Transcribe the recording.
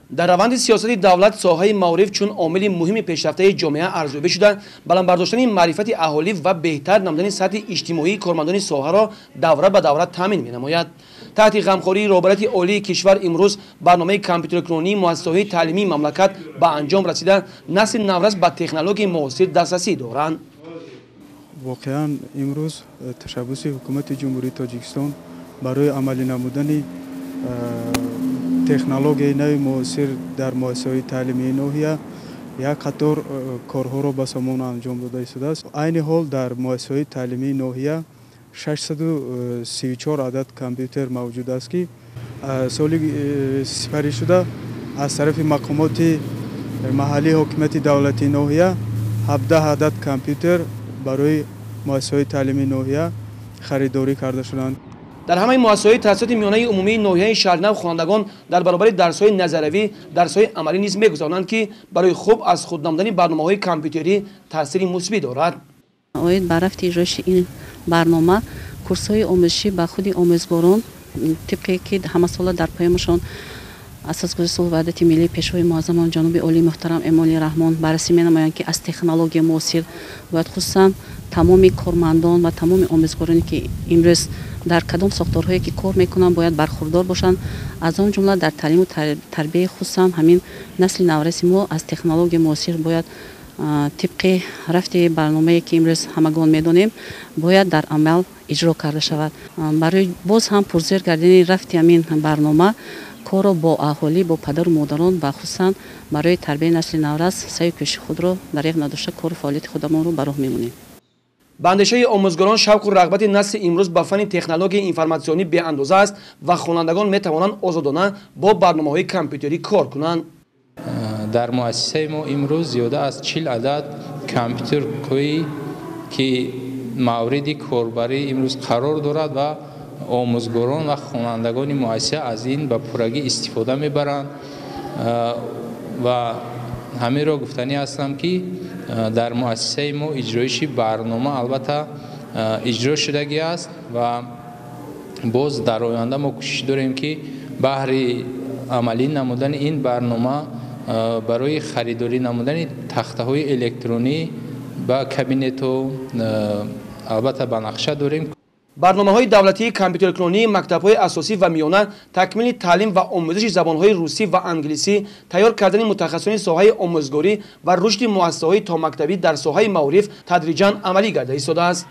Дар раванди сиёсати давлат соҳаи маориф чун омили муҳими пешрафтаи ҷомеа арзёбӣ шуда, баланд бардоштани маърифати аҳолӣ ва беҳтар намудани сатҳи иҷтимоии кормандони соҳаро давра ба давра таъмин менамояд. Таҳти ғамхории роҳбарияти олии кишвар имрӯз барномаи компютеркунонии муассисаҳои таълимии мамлакат ба анҷом расида, насли наврас ба технологияи муосир дастрасӣ доранд. Воқеан имрӯз ташаббуси ҳукумати Ҷумҳурии Тоҷикистон барои амалӣ намудани технологияи нави муосир дар муассисаҳои таълимии ноҳия як қатор корҳоро ба сомон анҷом дода истодааст. Айни ҳол дар муассисаҳои таълимии ноҳия 634 адад компютер мавҷуд аст, ки соли сипаришуда аз тарафи мақомоти маҳаллии ҳокимияти давлатии ноҳия 17 адад компютер барои муассисаҳои таълимии ноҳия харидорӣ карда шуданд. Дар ҳамаи муассисаҳои таҳсилоти миёнаи умумии ноҳияи Шаҳринав хонандагон дар баробари дарсҳои назариявӣ дарсҳои амалӣ низ мегузаронанд, ки барои хуб аз худ намудани барномаҳои компютерӣ таъсири мусбӣ дорад. Оид ба рафти иҷроиши ин барнома курсҳои омӯзишӣ ба худи омӯзгорон тибқе ки ҳамасола дар паёмашон асосгузори сулҳу ваҳдати миллӣ, пешвои муаззамон ҷаноби олии муҳтарам Эмомалӣ Раҳмон баррасӣ менамоянд, ки аз технология муосир бояд хусусан тамоми кормандон ва тамоми омӯзгороне ки имрӯз дар кадом сохторҳое ки кор мекунанд бояд бархурдор бошанд, аз он ҷумла дар таълиму тарбияи хусусан ҳамин насли навраси мо аз технология муосир бояд тибқи рафти барномае ки имрӯз ҳамагон медонем бояд дар амал иҷро карда шавад. Барои боз ҳам пурзӯр гардидани рафти ҳамин барнома корро бо аҳолӣ, бо падару модарон ва хусусан барои тарбияи насли наврас саъю кӯшиши худро дареғ надошта кору фаъолияти худамонро ба роҳ мемонем. Ба андешаи омӯзгорон шавқу рағбати насли имрӯз ба фанни технологияи информатсионӣ беандоза аст ва хонандагон метавонанд озодона бо барномаҳои компютерӣ кор кунанд. Дар муассисаи мо имрӯз зиёда аз 40 адад компютерҳое ки мавриди корбарӣ имрӯз қарор дорад ва омӯзгорон ва хонандагони муассиса аз ин ба пуррагӣ истифода мебаранд. Ва ҳаминро гуфтанӣ ҳастам, ки дар муассисаи мо иҷроиши барнома албатта иҷро шудагӣ аст ва боз дар оянда мо кӯшиш дорем, ки баҳри амалӣ намудани ин барнома барои харидорӣ намудани тахтаҳои электронӣ ба кабинетҳо албатта ба нақша дорем. Барномаҳои давлатии компютеркунонии мактабҳои асосӣ ва миёна, такмили таълим ва омӯзиши забонҳои русӣ ва англисӣ, тайёр кардани мутахассисони соҳаи омӯзгорӣ ва рушди муассисаҳои томактабӣ дар соҳаи маориф тадриҷан амалӣ гарда истодааст.